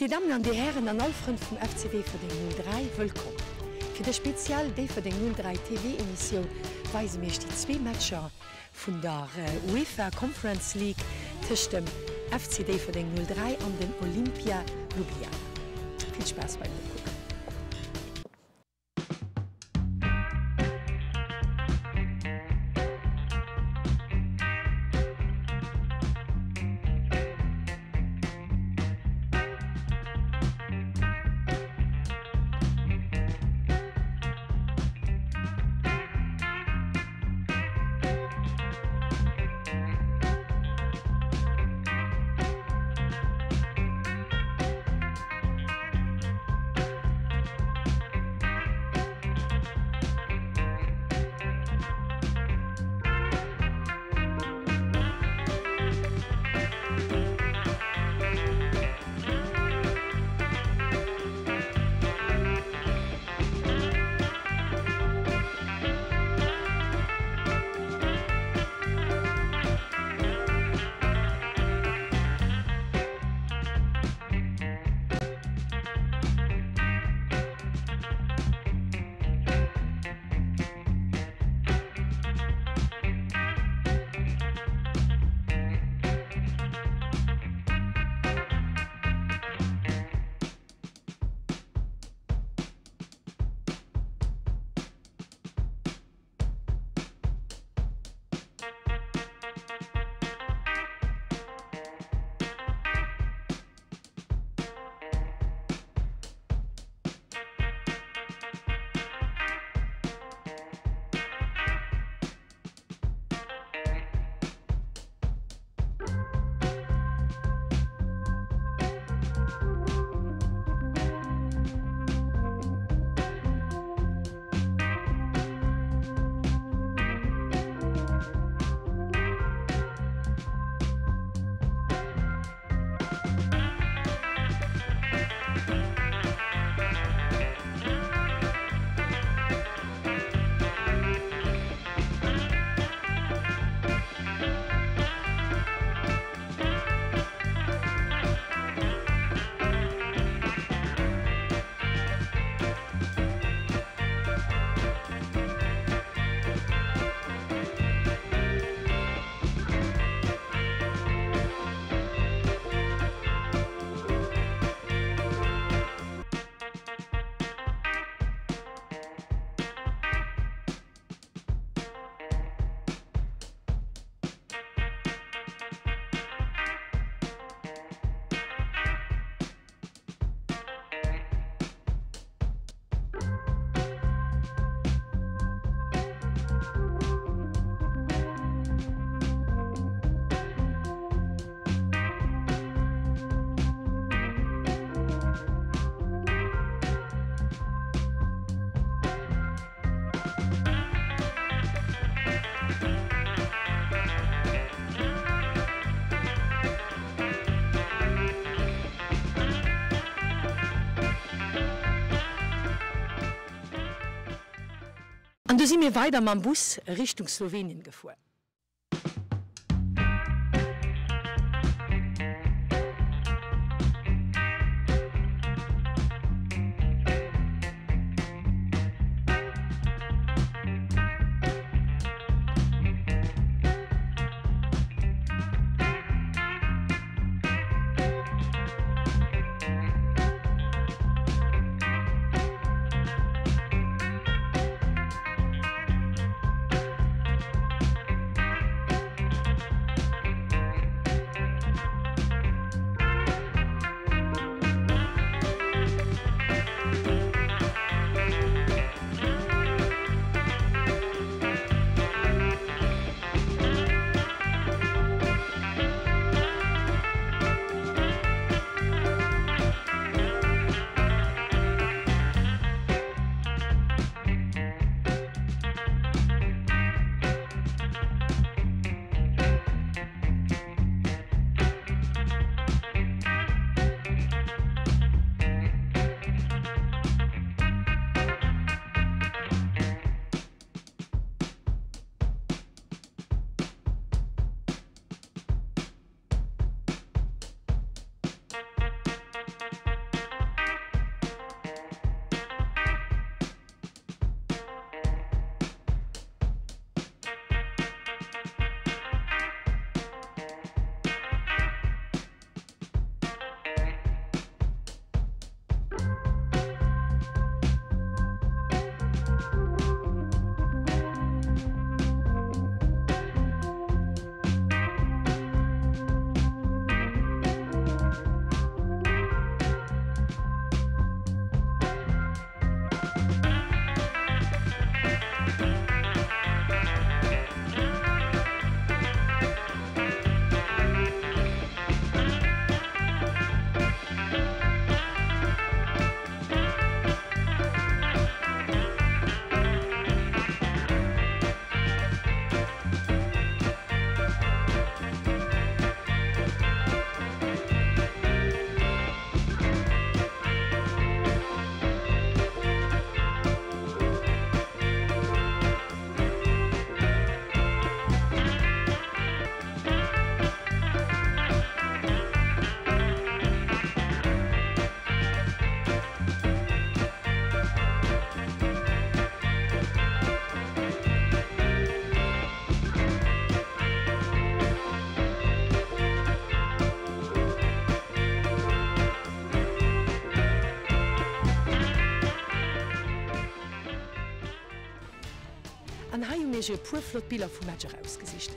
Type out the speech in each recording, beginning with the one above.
Dir Dammen an Dir Hären an all Frënn vum FC Déifferdeng 03, wëllkomm! Fir dës speziell Déifferdeng 03 TV Emissioun weise mir iech déi zwee Matcher vun der UEFA Conference League tëscht dem FC Déifferdeng 03 an dem Olimpia Ljubljana. Vill Spaass beim Nokucken! An du si mir weider mam Bus Richtung Slowenien gefuer. Iech e puer flott Biller vum Match erausgesicht.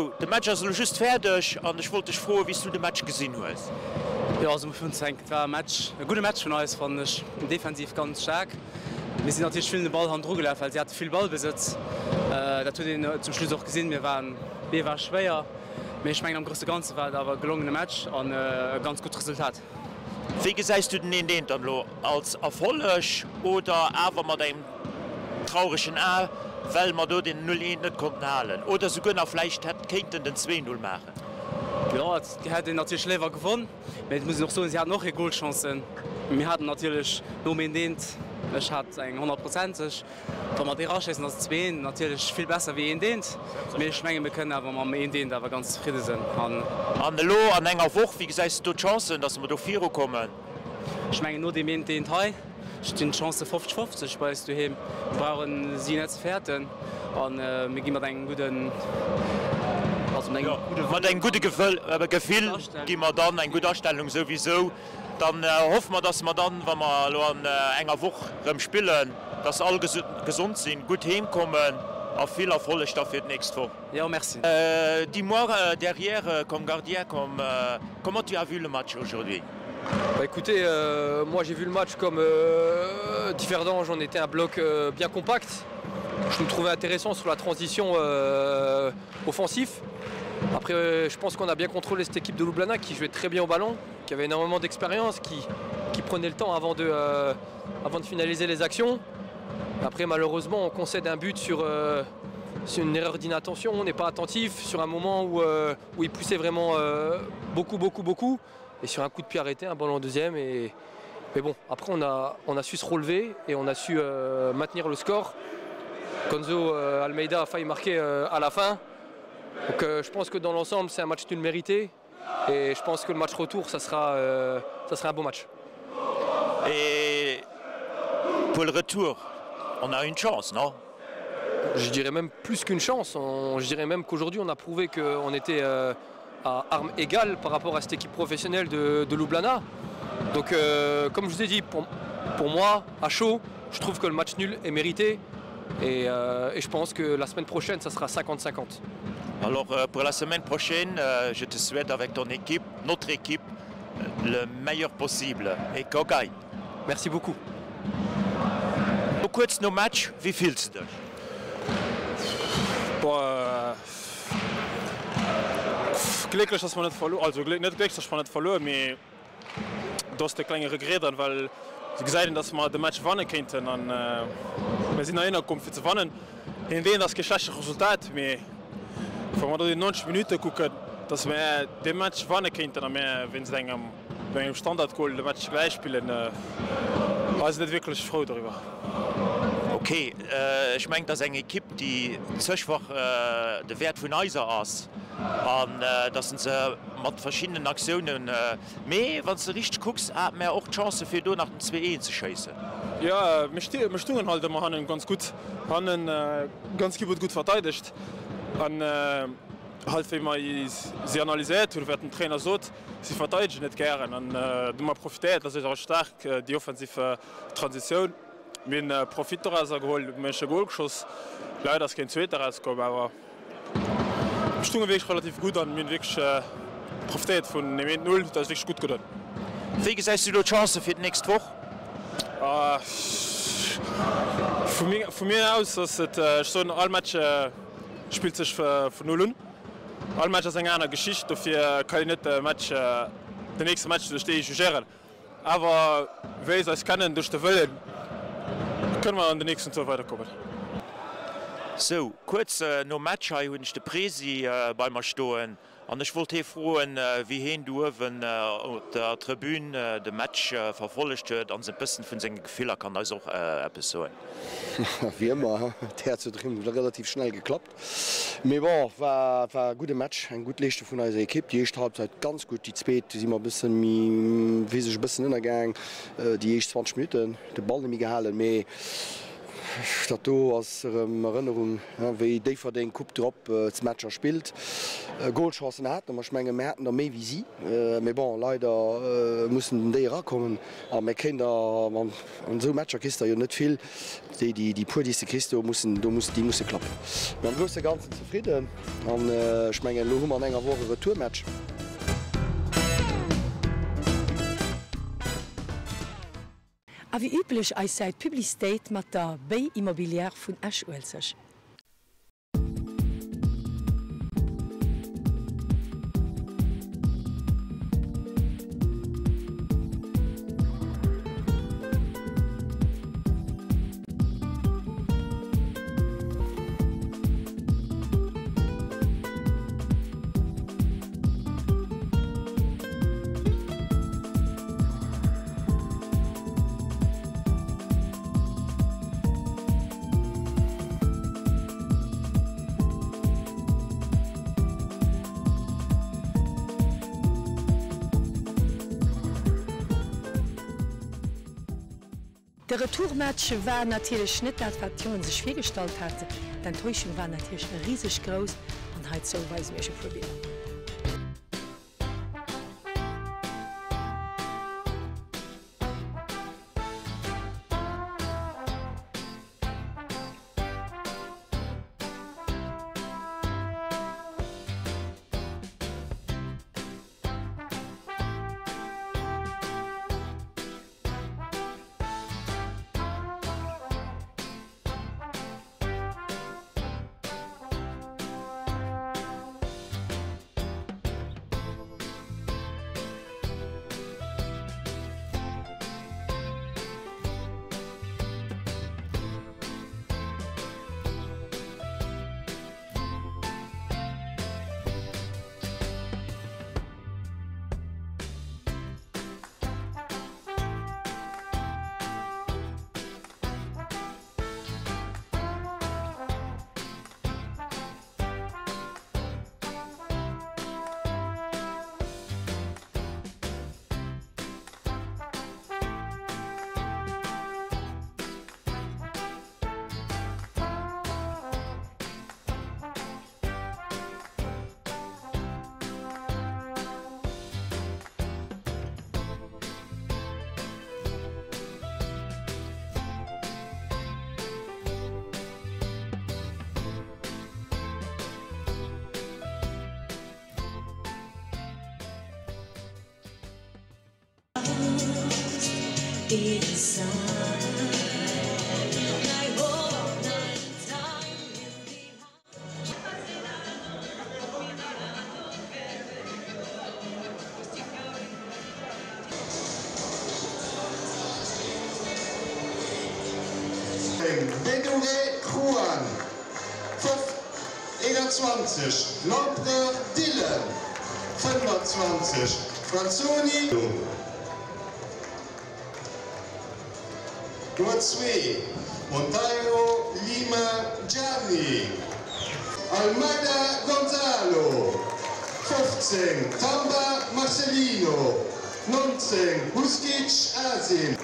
Sou, de Match ass elo just fäerdeg an ech wollt dech froen, wéi s du de Match gesinn hues. Jo, also um Ufank, et war e Match, e gudde Match vun eis, fannen ech. Defensiv ganz staark. Mir sinn natierlech vill de Ball hannendru gelaf, well si hate vill Ballbesëtz. Dat huet een zum Schluss och gesinn. Mir waren, d'Bee war schwéier, mee ech mengen am grousse Ganze war et awer e gelongene Match an e ganz gutt Resultat. Wéi gesäis du den 1, 1 dann elo? Als Erfolleg oder awer mat engem trauregen A, well mer do den 0, 1 net konnten halen oder souguer nach vläicht hätt kéinten den 2, 0 maachen? Jo, et hätt een natierlech léiwer gewonn, mee et muss een och soen, si haten och hir Golchancen. Mir haten natierlech nom 1, 1, ech hat eng honnertprozenteg, Wa mer déi eraschéissen, ass et 2, 1, natierlech vill besser wéi 1, 1, mee ech menge mir kënnen awer mam 1, 1 awer ganz zefridde sinn. An. An elo an enger Woch, wéi gesäis de do d'Chancen, datt mer do virukommen? Ech mengen no deem 1, 1 hei stinn d'Chancë 50, 50 bei eis doheem. Mir brauchen si net ze fäerten a mir gi mat engem gudden, also mat engem gudde Wëllen. Mat engem gudde Gefill gi mer dann, eng gutt Astellung souwisou. Dann hoffe mer, dass mer dann, wa mer elo an enger Woch rëm spillen, dass all gesond sinn, gutt heem kommen a vill Erfolleg da fir d'nächst Woch. Jo, merci. Dis-moi, derrière comme gardien, comme, comment tu as vu le match aujourd'hui? Bah écoutez, euh, moi j'ai vu le match comme euh, Differdange, on était un bloc euh, bien compact. Je nous trouvais intéressant sur la transition euh, offensif. Après, euh, je pense qu'on a bien contrôlé cette équipe de Ljubljana qui jouait très bien au ballon, qui avait énormément d'expérience, qui, qui prenait le temps avant de, euh, avant de finaliser les actions. Après, malheureusement, on concède un but sur, euh, sur une erreur d'inattention. On n'est pas attentif sur un moment où, euh, où il poussait vraiment euh, beaucoup, beaucoup, beaucoup. Et sur un coup de pied arrêté, un ballon en deuxième. Et, mais bon, après, on a, on a su se relever et on a su euh, maintenir le score. Gonzo euh, Almeida a failli marquer euh, à la fin. Donc euh, je pense que dans l'ensemble, c'est un match nul mérité. Et je pense que le match retour, ça sera, euh, ça sera un bon match. Et pour le retour, on a une chance, non Je dirais même plus qu'une chance. On, je dirais même qu'aujourd'hui, on a prouvé qu'on était euh, à armes égales par rapport à cette équipe professionnelle de, de Ljubljana. Donc, euh, comme je vous ai dit, pour, pour moi, à chaud, je trouve que le match nul est mérité. Et, euh, et je pense que la semaine prochaine, ça sera 50-50. Alors euh, pour la semaine prochaine, euh, je te souhaite avec ton équipe, notre équipe, le meilleur possible et qu'on gagne. Merci beaucoup. Kuerz nom Match, wéi fills de dech? Boah, glécklech dass mer net verluer, also net glécklech dass mer net verluer, mee do ass de klenge Regret dran, well se gesäit een dass mer de Match wanne kéinten an mir sinn heihinner komm fir ze wannen. Een deen ass kee schlechte Resultat, mee wa mer do déi 90 Minutte kucken, dass mer dee Match wanne kéinten a mir wéinst engem no engem Standardgol de Match gläich spillen, ass een net wierklech frou doriwwer. Ok, ech mengen et ass eng Ekipp déi zegfach de Wäert vun eiser ass an dass se mat verschiddenen Aktiounen, mee wann s de richteg kucks, hate mär och d'Chance fir do nach den 2, 1 ze schéissen. Jo, mir stungen halt ëmmer hannen ganz gutt, hannen ganz Ekipp huet gutt verteidegt an halt wéi mer si analyséiert hunn, wat den Trainer sot, si verteidegen net gären an do hu mer profitéiert, dat ass eis staark déi offensiv Transitioun. Mir hunn Profit dorauser geholl, mir hunn e Gol geschoss, leider ass keen zweet eraus komm, awer mir stunge wierklech relativ gutt an mir hunn wierklech profitéiert vun dem 1, 0, dat ass wierklech gutt gedoen. Wéi gesäis du elo d'Chancë fir d'nächst Woch? Vu mir aus ass et, ech soen all Match spillt sech vun Null un. All Match ass eng aner Geschicht, dofir kann een net de Match, den nächste Match duerch dee jugéieren. Awer wéi se eis kennen, duerch de Wëllen, kënne mer an den nächsten Tour weiderkommen. Sou, kuerz nom Match hei hunn ech de Presi bei mer stoen an ech wollt hee froen, wéi heen do uewen op der Tribün de Match verfollegt huet an e bëssen vun senge Gefiller kann eis och eppes soen. Wéi ëmmer, d'Häerz huet erëm relativ schnell geklappt. Mee bon, war war e gudde Match, eng gutt Leeschtung vun eiser Ekipp. Déi éischt Halbzeit ganz gutt, déi zweet si mer e bësse méi, weess ech, e bëssen ënnergaang. Déi éischt 20 Minutten de Ball net méi gehalen, mee Dat do ass erëm Erënnerung, wéi Déifferdeng Coupe drop d'Matcher spillt. Golchancen hate mer, ech menge mir haten der méi wéi si, mee bon, leider mussen déi erakommen a mir kréien der an esou Matcher kriss der jo net vill, déi déi puer déi s de kriss, do mussen do mussen déi musse klappen. Mee am grousse Ganzen zefridden an ech mengen elo hu mer an enger Woch e Retourmatch. A wéi üblech eis Säit Publicitéit mat der Bay Immobilière vun Esch-Uelzecht. De Retourmatch war natierlech net dat, wat d'Jongen sech virgestallt haten. D'Enttäuschung war natierlech riseg grouss an heizou weise mir iech e puer Biller. Bedure Juan, 21, Lempereur Dylan, 25, Franzoni. Nummer 2, Monteiro Lima Gianni, Almeida Gonzalo, 15, Tamba Marcelino, 19, Huskic Asim.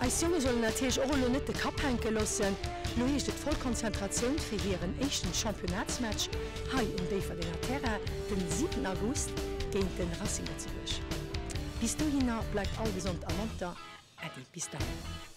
Eis Jonge sollen natierlech och elo net de Kapp hänke loossen. Lo heescht et voll Konzentratioun fir hiren éischten Championnatsmatch hei um Déifferdenger Terrain den 7 August géint den Racing Lëtzebuerg. Bis dohinner bleift all gesond a monter. Äddi, bis dann.